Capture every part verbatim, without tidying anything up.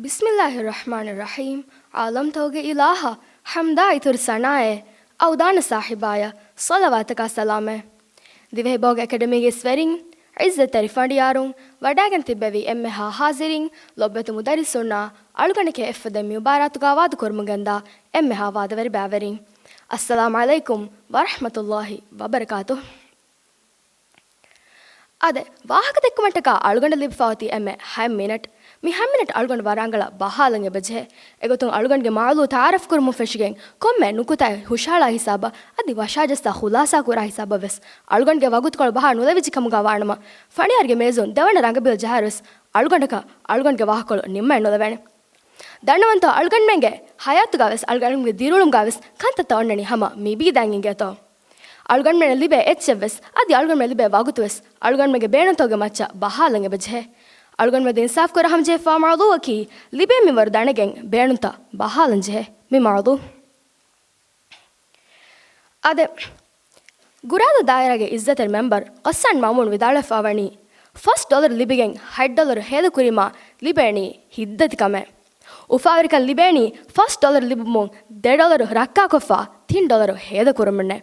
ބިސްމިއްލާހި ރަޙްމާނި ރަޙީމް. ޢާލަމްތަކުގެ އިލާހަށް ޙަމްދާ އިތުރު ސަނާއެއް، އަވުދާނަ ސާހިބާޔަށް ޞަލަވާތަކާ ސަލާމެއް. ދިވެހިބަހުގެ އެކަޑަމީގެ އިސްވެރިން، ޢިއްޒަތްތެރި ފަނޑިޔާރުން، ވަޑައިގެން ތިއްބެވި އެންމެހާ ޙާޟިރީން، ލޮބުވެތި މުދައްރިސުންނާ، އަޅުގަނޑަކަށް އެއްފަދަ މި މުބާރާތުގާ ވާދަ ކުރަމުން ގެންދާ އެންމެހާ ވާދަވެރި ބައިވެރިން. އައްސަލާމު ޢަލައިކުމް ވަރަޙްމަތުﷲި ވަބަރަކާތުހު. އާދެ، ވާހަކަ ދެއްކުމަށްޓަކާ އަޅުގަނޑަށް ލިބިފައި އޮތީ އެންމެ ހަތް މިނެޓް. މި ހަތް މިނެޓް އަޅުގަނޑު ވަރަށް ރަނގަޅަށް ބަހާލަން އެބަޖެހޭ. އެގޮތުން އަޅުގަނޑުގެ މައުޟޫޢު ތަޢާރަފް ކުރުމުން ފެށިގެން ކޮންމެ ނުކުތާއެއް ހުށަހަޅާ ހިސާބަށް އަދި ވަށާޖައްސާ ޚުލާޞާ ކުރާ ހިސާބަށް ވެސް އަޅުގަނޑުގެ ވަގުތުކޮޅު ބަހާ ނުލެވިއްޖެ ކަމުގާ ވާނަމަ، ފަނޑިޔާރުގެ މޭޒުން ދެވަނަ ރަނގަބިލު ޖަހާއިރު ވެސް އަޅުގަނޑަކަށް އަޅުގަނޑުގެ ވާހަކަކޮޅު ނިންމައެއް ނުލެވޭނެ. ދަންނަވަންތޯ، އަޅުގަނޑުމެންގެ ޙަޔާތުގަ ވެސް އަޅުގަނޑުމެންގެ ދިރިއުޅުމުގަ ވެސް ކަންތައްތައް އޮންނަނީ ހަމަ މިބީދައިން އިނގޭތޯ. އަޅުގަނޑުމެންނަށް ލިބޭ އެއްޗެއް ވެސް އަދި އަޅުގަނޑުމެންނަށް ލިބޭ ވަގުތު ވެސް އަޅުގަނޑުމެންގެ ބޭނުންތަކުގެ މައްޗަށް ބަހާލަން އެބަޖެހޭ. އަޅުގަނޑުމެން އިންސާފް ކުރާ ހަމަޖެހިފާ މައުޟޫޢަކީ ލިބޭ މިންވަރު ދަނެގެން ބޭނުންތައް ބަހާލަން ޖެހޭ މި މައުޟޫޢު. އާދެ، ގުރާދޫ ދާއިރާގެ އިއްޒަތްތެރި މެމްބަރު ޣައްސާން މައުމޫން ވިދާޅުވެފާވަނީ، ފަސް ޑޮލަރު ލިބިގެން ހަތް ޑޮލަރު ހޭދަކުރީމާ ލިބޭނީ ހިތްދަތިކަމެއް. އުފާވެރިކަން ލިބޭނީ ފަސް ޑޮލަރު ލިބުމުން ދެ ޑޮލަރު ރައްކާކޮށްފާ ތިން ޑޮލަރު ހޭދަކުރުމުންނޭ.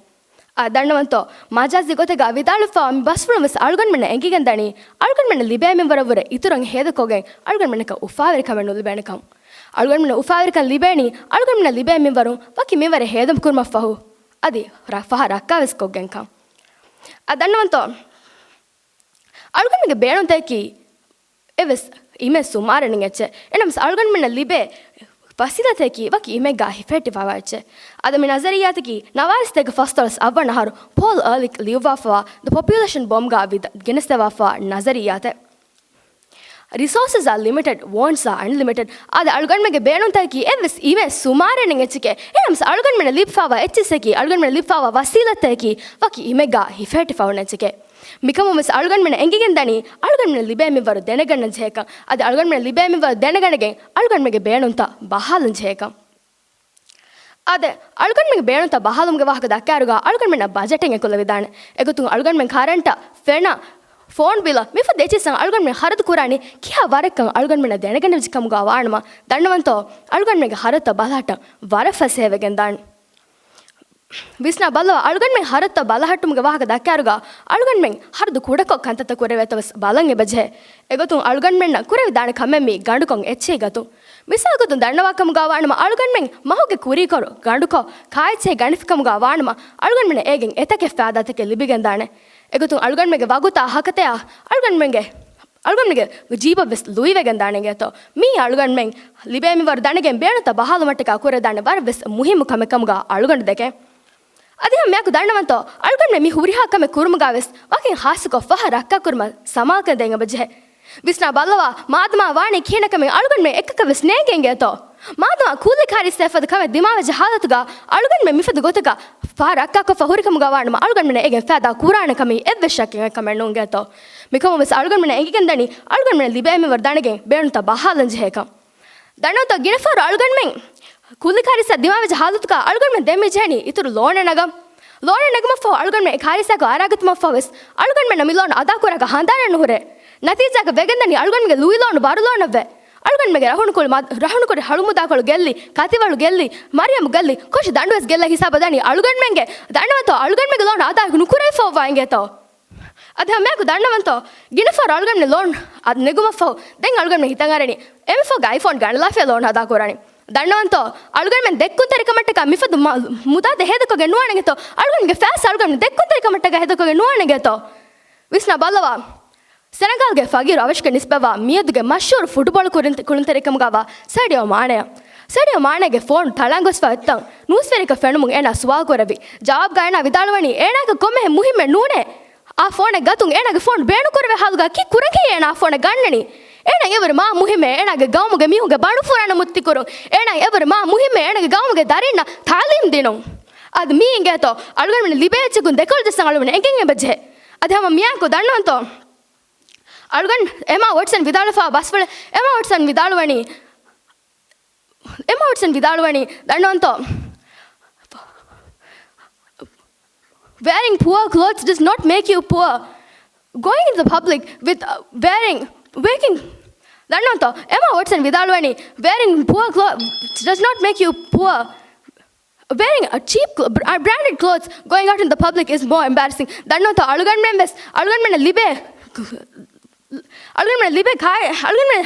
އާ، ދަންނަވަންތޯ، މަޖާޒީ ގޮތެއްގަ ވިދާޅުވެފާ މި ބަސްފުޅުން ވެސް އަޅުގަނޑުމެންނަށް އެނގިގެންދަނީ، އަޅުގަނޑުމެންނަށް ލިބޭ މިންވަރަށްވުރެ އިތުރަށް ހޭދަކޮށްގެން އަޅުގަނޑުމެންނަކަށް އުފާވެރިކަމެއް ނުލިބޭނެކަން. އަޅުގަނޑުމެންނަށް އުފާވެރިކަން ލިބޭނީ، އަޅުގަނޑުމެންނަށް ލިބޭ މިންވަރުން ވަކި މިންވަރެއް ހޭދަކުރުމަށްފަހު، އަދި ރަ-، ފަހަށް ރައްކާވެސް ކޮށްގެންކަން. އާ، ދަންނަވަންތޯ، އަޅުގަނޑުގެ ބޭނުންތަކަކީ އެއްވެސް އިމެއް ސުމާރެއް ނެތް އެއްޗެއް. އެހެންނަމަވެސް އަޅުގަނޑުމެންނަށް ލިބޭ ވަސީލަތަކީ ވަކި އިމެއްގާ ހިފެހެއްޓިފައިވާ އެއްޗެއް. އަދި މި ނަޒަރިއްޔާތަކީ ނަވާރަ ސަތޭކަ ފަސްދޮޅަސް އަށްވަނަ އަހަރު ޕޯލް އާލްރިކް ލިޔުއްވާފައިވާ ދަ ޕޮޕިއުލޭޝަން ބޮމްގާ ވިދ-، ގެނެސްދެވާފައިވާ ނަޒަރިއްޔާތެއް. ރިސޯސަސް އާ ލިމިޓެޑް، ވޯންޓްސް އާ އަންލިމިޓެޑް. އާދެ، އަޅުގަނޑުމެންގެ ބޭނުންތަކަކީ އެއްވެސް އިމެއް ސުމާރެއް ނެތް އެއްޗެކޭ. އެހެންނަމަވެސް އަޅުގަނޑުމެންނަށް ލިބިފައިވާ އެއްޗިއްސަކީ، އަޅުގަނޑުމެންނަށް ލިބިފައިވާ ވަސީލަތަކީ ވަކި އިމެއްގާ ހިފެހެއްޓިފައި އޮންނަ އެއްޗެކޭ. މިކަމުން ވެސް އަޅުގަނޑުމެންނަށް އެނގިގެން ދަނީ، އަޅުގަނޑުމެންނަށް ލިބޭ މިންވަރު ދެނެގަންނަން ޖެހޭކަން. އަދި އަޅުގަނޑުމެންނަށް ލިބޭ މިންވަރު ދެނެގަނެގެން އަޅުގަނޑުމެންގެ ބޭނުންތައް ބަހާލަން ޖެހޭކަން. އާދެ، އަޅުގަނޑުމެންގެ ބޭނުންތައް ބަހާލުމުގެ ވާހަކަ ދައްކާއިރުގަ އަޅުގަނޑުމެންނަށް ބަޖެޓެއް އެކުލެވިދާނެ. އެގޮތުން އަޅުގަނޑުމެން ކަރަންޓަށް، ފެނަށް، ފޯން ބިލަށް މިފަދަ އެއްޗިއްސަށް އަޅުގަނޑުމެން ޚަރަދު ކުރާނީ ކިހާ ވަރެއްކަން އަޅުގަނޑުމެންނަށް ދެނެގަނެވިއްޖެ ކަމުގަ ވާނަމަ، ދަންނަވަންތޯ، އަޅުގަނޑުމެންގެ ޚަރަދުތައް ބަލަހައްޓަން ވަރަށް ފަސޭހަވެގެން ދާނެ. ވިސްނާ ބައްލަވާ، އަޅުގަނޑުމެން ޚަރަދުތައް ބަލަހައްޓުމުގެ ވާހަކަ ދައްކާއިރުގަ އަޅުގަނޑުމެން ޚަރަދު ކުޑަކޮށް ކަންތައްތައް ކުރެވޭތޯ ވެސް ބަލަން އެބަޖެހޭ. އެގޮތުން އަޅުގަނޑުމެންނަށް ކުރެވިދާނެ ކަމެއް މީ ގަނޑުކޮށް އެއްޗެހި ގަތުން. މިސާލު ގޮތުން ދަންނަވާ ކަމުގަ ވާނަމަ، އަޅުގަނޑުމެން މަހުގެ ކުރީކޮޅު ގަނޑުކޮށް، ކާއެއްޗެހި ގަނެފި ކަމުގަ ވާނަމަ، އަޅުގަނޑުމެންނަށް އޭގެން އެތަކެއް ފައިދާތަކެއް ލިބިގެން ދާނެ. އެގޮތުން އަޅުގަނޑުމެންގެ ވަގުތާ ހަކަތަޔާ އަޅުގަނޑުމެންގެ، އަޅުގަނޑުމެންގެ ޖީބަށް ވެސް ލުއިވެގެން ދާނެ އިނގޭތޯ. މީ އަޅުގަނޑުމެން ލިބޭ މިންވަރު ދަނެގެން ބޭނުންތައް ބަހާލުމަށްޓަކާ ކުރެވިދާނެ ވަރަށް ވެސް މުހިއްމު ކަމެއް ކަމުގަ އަޅުގަނޑު ދެކެން. އަދި ހަމަ މިއާއެކު ދަންނަވަންތޯ، އަޅުގަނޑުމެން މި ހުރިހާ ކަމެއް ކުރުމުގަ ވެސް ވަކިން ޚާއްޞަކޮށް ފަހަށް ރައްކާކުރުމަށް ސަމާލުކަން ދޭން އެބަޖެހޭ. ވިސްނާ ބައްލަވާ، މާދަމާ ވާނީ ކިހިނެއްކަމެއް އަޅުގަނޑުމެން އެކަކަށް ވެސް ނޭނގޭ އިނގޭތޯ. މާދަމާ ކުއްލި ކާރިއްސަ އެފަދަ ކަމެއް ދިމާވެއްޖެ ހާލަތުގަ އަޅުގަނޑުމެން މިފަދަ ގޮތަކަށް ފަހަށް ރައްކާކޮށްފަ ހުރިކަމުގަ ވާނަމަ، އަޅުގަނޑުމެންނަށް އޭގެން ފައިދާ ކުރާނެ ކަމީ އެއްވެސް ޝައްކެއް އޮތް ކަމެއް ނޫން އިނގޭތޯ. މިކަމުން ވެސް އަޅުގަނޑުމެންނަށް އެނގިގެން ދަނީ، އަޅުގަނޑުމެންނަށް ލިބޭ މިންވަރު ދަނެގެން ބޭނުންތައް ބަހާލަން ޖެހޭކަން. ދަންނަވަންތޯ، ގިނަ ފަހަރު އަޅުގަނޑުމެން ކުއްލި ކާރިއްސަ ދިމާވެއްޖެ ހާލަތުގަ އަޅުގަނޑުމެން ދެން މި ޖެހެނީ އިތުރު ލޯނެއް ނަގަން. ލޯނެއް ނެގުމަށްފަހު އަޅުގަނޑުމެން އެ ކާރިއްސާއެކު އަރާގަތުމަށްފަހު ވެސް އަޅުގަނޑުމެންނަށް މި ލޯނު އަދާކުރާކަށް ހަނދާނެއް ނުހުރޭ. ނަތީޖާއަކަށް ވެގެންދަނީ އަޅުގަނޑުމެންގެ ލުއި ލޯނު ބަރު ލޯނަށްވެ. އަޅުގަނޑުމެންގެ ރަހުނުކުރި މަ-، ރަހުނުކުރި ހަޅުމުދާކޮޅު ގެއްލި، ކަތިވަޅު ގެއްލި، މަރިޔަމު ގެއްލި، ކޮށި ދަނޑުވެސް ގެއްލި ހިސާބަށް ދަނީ އަޅުގަނޑުމެންގެ. ދަންނަވަންތޯ، އަޅުގަނޑުމެންގެ ލޯނު އަދާ ނުކުރެވިފައިވާ އިނގޭތޯ. އަދި ހަމައެކު ދަންނަވަންތޯ، ގިނަ ފަހަރު އަޅުގަނޑުމެން ލޯން އަ-، ނެގުމަށްފަހު ދެން އަޅުގަނޑުމެން ހިތަށް އަރަނީ އެންމެފަހުގެ އައިފޯން ގަނޑަލާފައި ލޯން އަދާކުރާނީ. ދަންނަވަންތޯ، އަޅުގަނޑުމެން ދެއްކުންތެރިކަމަށްޓަކާ މިފަދަ މަ-، މުދާތައް ހޭދަކޮށްގެން ނުވާނެ އިނގޭތޯ. އަޅުގަނޑުގެ ފައިސާ އަޅުގަނޑު ދެއްކުންތެރިކަމަށްޓަކާ ހޭދަކޮށްގެން ނުވާނެ އިނގޭތޯ. ވިސްނާ ބައްލަވާ. ސެނެގާލްގެ ފަގީރު އަވަށުގެ ނިސްބަތްވާ މިއަދުގެ މަޝްހޫރު ފުޓުބޯޅަ ކުރިން-، ކުޅުންތެރިކަމުގަވާ ސޭޑިއޯ މާނެއަށް. ސޭޑިއޯ މާނޭގެ ފޯނު ތަޅާން ގޮސްފަ އޮތްތަން ނޫސްވެރިކަށް ފެނުމުން އޭނާ ސުވާލު ކުރެއްވި. ޖަވާބުގަ އޭނާ ވިދާޅުވަނީ އޭނާއަކަށް ކޮންމެހެން މުހިއްމެއް ނޫނޭ. އާ ފޯނެއް ގަތުން އޭނާގެ ފޯނު ބޭނުންކުރެވޭ ހާލުގަ ކީއް ކުރަން ކިޔޭ އޭނާ އާ ފޯނެއް ގަންނަނީ. އޭނާ އެވަރު މާ މުހިއްމޭ އޭނާގެ ގައުމުގެ މީހުންގެ ބަނޑުފުރާނަ މުއްތިކުރުން. އޭނާ އެވަރު މާ މުހިއްމޭ އޭނާގެ ގައުމުގެ ދަރިންނަށް ތާލީމް ދިނުން. އަދި މީ އިނގޭތޯ އަޅުގަނޑުމެން ލިބޭ އެއްޗަކުން ދެކޮޅު ޖައްސަން އަޅުގަނޑު އެނގެން އެބަޖެހޭ. އަދި ހަމަ މިއާއެކު ދަންނަވަންތޯ. އަޅުގަނޑު އެމާ ވޮޓްސަން ވިދާޅުވެފަ ބަސްފުޅެއް. އެމާ ވޮޓްސަން ވިދާޅުވަނީ، އެމާ ވޮޓްސަން ވިދާޅުވަނީ ދަންނަވަންތޯ. Wearing poor clothes does not make you poor. Going in the public with, uh, wearing, making, ދަންނަވަންތޯ؟ އެމާ ވޮޓްސަން ވިދާޅުވަނީ، wearing poor clothes does not make you poor. Wearing a cheap clo- br- uh, branded clothes going out in the public is more embarrassing. ދަންނަވަންތޯ؟ އަޅުގަނޑުމެން ވެސް، އަޅުގަނޑުމެންނަށް ލިބޭ، އަޅުގަނޑުމެންނަށް ލިބޭ ކާ- އަޅުގަނޑުމެން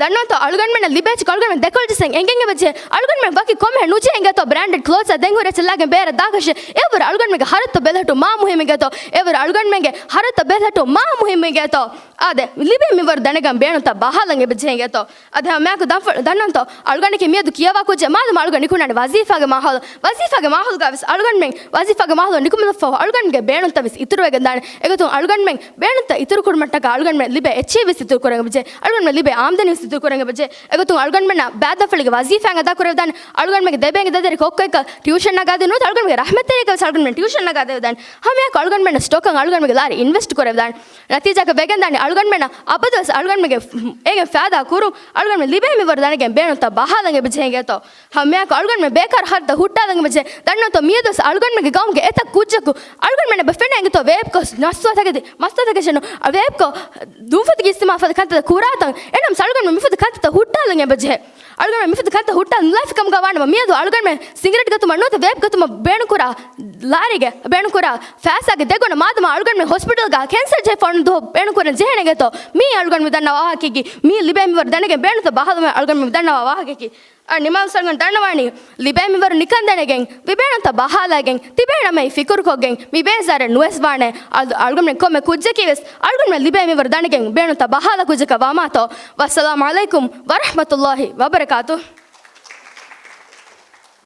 ދަންނަވަންތޯ؟ އަޅުގަނޑުމެންނަށް ލިބޭ ޗިކު އަޅުގަނޑުމެން ދެކޮޅަށް ޖެހިސް އެނގެން އެބަޖެހޭ. އަޅުގަނޑުމެން ވަކި ކޮންމެހެން ނުޖެހޭ އިނގޭތޯ ބްރޭންޑެޑް ކްލޯތްސް އަށް ދެން ހުރެ ޗެއްލާގެން ބޭރަށް ދާކަށެއް. އެއަށްވުރެ އަޅުގަނޑުމެންގެ ހަރަދުތައް ބެލެހެއްޓުން މާ މުހިއްމު އިނގޭތޯ. އެއަށްވުރެ އަޅުގަނޑުމެންގެ ހަރަދުތައް ބެލެހެއްޓުން މާ މުހިއްމު އިނގޭތޯ. އާދެ، ލިބޭ މިންވަރު ދަނެގަން ބޭނުންތައް ބަހާލަން އެބަޖެހޭ އިނގޭތޯ. އަދި ހަމައެއާއެކު ދަންފަ-، ދަންނަވަންތޯ؟ އަޅުގަނޑަކީ މިއަދު ކިޔަވާ ކުއްޖެއް. މާދަމާ އަޅުގަނޑު ނިކުންނާނެ ވަޒީފާގެ މާހައުލު، ވަޒީފާގެ މާހައުލުގަ ވެސް އަޅުގަނޑުމެން، ވަޒީފާގެ މާހައުލު ނިކުމެލަފަހު އަޅުގަނޑުގެ ބޭނުންތައް ވެސް އިތުރުވެގެން ދާނެ. އެގޮތުން އަޅުގަނޑުމެން ބޭނުންތައް އިތުރުކުރުމަށްޓަކާ އަޅުގަނޑުމެން ލިބޭ އެއްޗެހި ވެސް އިތުރުކުރަން އެބަޖެހޭ. އަޅުގަނޑުމެން ލިބޭ އާމްދަނީ ވެސް އިތުރުކުރަން އެބަޖެހޭ. އެގޮތުން އަޅުގަނޑުމެންނަށް ބާއްދަފަޅިގެ ވަޒީފާއެއް އަދާކުރެވިދާނެ. އަޅުގަނޑުމެންގެ ދެބޭންގެ ދަދަރި ކޮއްކޮއެއްގަ ޓިއުޝަން ނަގާދޭ ނުވަތަ އަޅުގަނޑުމެންގެ ރަޙްމަތްތެރިއެއްގަ ވެސް އަޅުގަނޑުމެން ޓިއުޝަން ނަގާދެވިދާނެ. ހަމައެއާއެކު އަޅުގަނޑުމެންނަށް ސްޓޮކަށް އަޅުގަނޑުމެންގެ ލާރި އިންވެސްޓް ކުރެވިދާނެ. ނަތީޖާއަކަށް ވެގެންދާނެ އަޅުގަނޑުމެންނަށް އަބަދުވެސް އަޅުގަނޑުމެންގެ އޭގެން ފައިދާ ކުރުން އަޅުގަނޑުމެން ލިބޭ މިންވަރު ދަނެގެން ބޭނުންތައް ބަހާލަން އެބަޖެހޭ އިނގޭތޯ. ހަމައެއާއެކު އަޅުގަނޑުމެން ބޭކާރު ހަރަދުތައް ހުއްޓާލަން އެބަޖެހޭ. ދަންނަވަންތޯ؟ މިއަދުވެސް އަޅުގަނޑުމެންގެ ގައުމުގެ އެތައް ކުއްޖަކު އަޅުގަނޑުމެން އެބަ ފެނޭ އިނގޭތޯ ވޭޕްކޮށް ނަސްތުވާތަކެތި، މަސްތުވާތަކެއް ނޫން، ވޭޕްކޮށް ދުންފަތުގެ އިސްތިމާލް ފަދަ ކަންތައް ކުރާތަން. އެހެންނަމަވެސް އަޅުގަނޑުމެން މިފަދަ ކަންތައް ހުއްޓާލަން އެބަޖެހޭ. އަޅުގަނޑުމެން މިފަދަ ކަންތައް ހުއްޓާލަން ނުލާފި ކަމުގަ ވާނަމަ، މިއަދު އަޅުގަނޑުމެން ސިނގިރޭޓް ގަތުމަށް ނުވަތަ ވޭޕް ގަތުމަށް ބޭނުންކުރާ ލާރީގެ ބޭނުންކުރާ ފައިސާގެ ދެގުނަ މާދަމާ އަޅުގަނޑުމެން ހޮސްޕިޓަލްގަ ކެންސަރ ޖެހިފަ އޮންނަ ދުވަހު ބޭނުންކުރަން ޖެހޭނެ އިނގޭތޯ. މީ އަޅުގަނޑު މި ދަންނަވާ ވާހަކައަކީ. މީ ލިބޭ މިންވަރު ދަނެގެން ބޭނުންތައް ބަހާލުމަށް އަޅުގަނޑު މި ދަންނަވާ ވާހަކައަކީ. އަ، ނިމާލް ސަލްމަން ދަންނަވާނީ، ލިބޭ މިންވަރު ނިކަން ދަނެގެން، ލިބޭނުންތައް ބަހާލައިގެން، ތިބޭނަމައި ފިކުރުކޮށްގެން، މި ބޭޒާރެއް ނުވެސް ވާނެ. އަޅު-، އަޅުގަނޑުމެން ކޮންމެ ކުއްޖަކީ ވެސް، އަޅުގަނޑުމެން ލިބޭ މިންވަރު ދަނެގެން ބޭނުންތައް ބަހާލާ ކުއްޖަކަށް ވާމާތޯ. ވައްސަލާމް ޢަލައިކުމް ވަރަޙްމަތުﷲ ވަބަރަކާތުހު.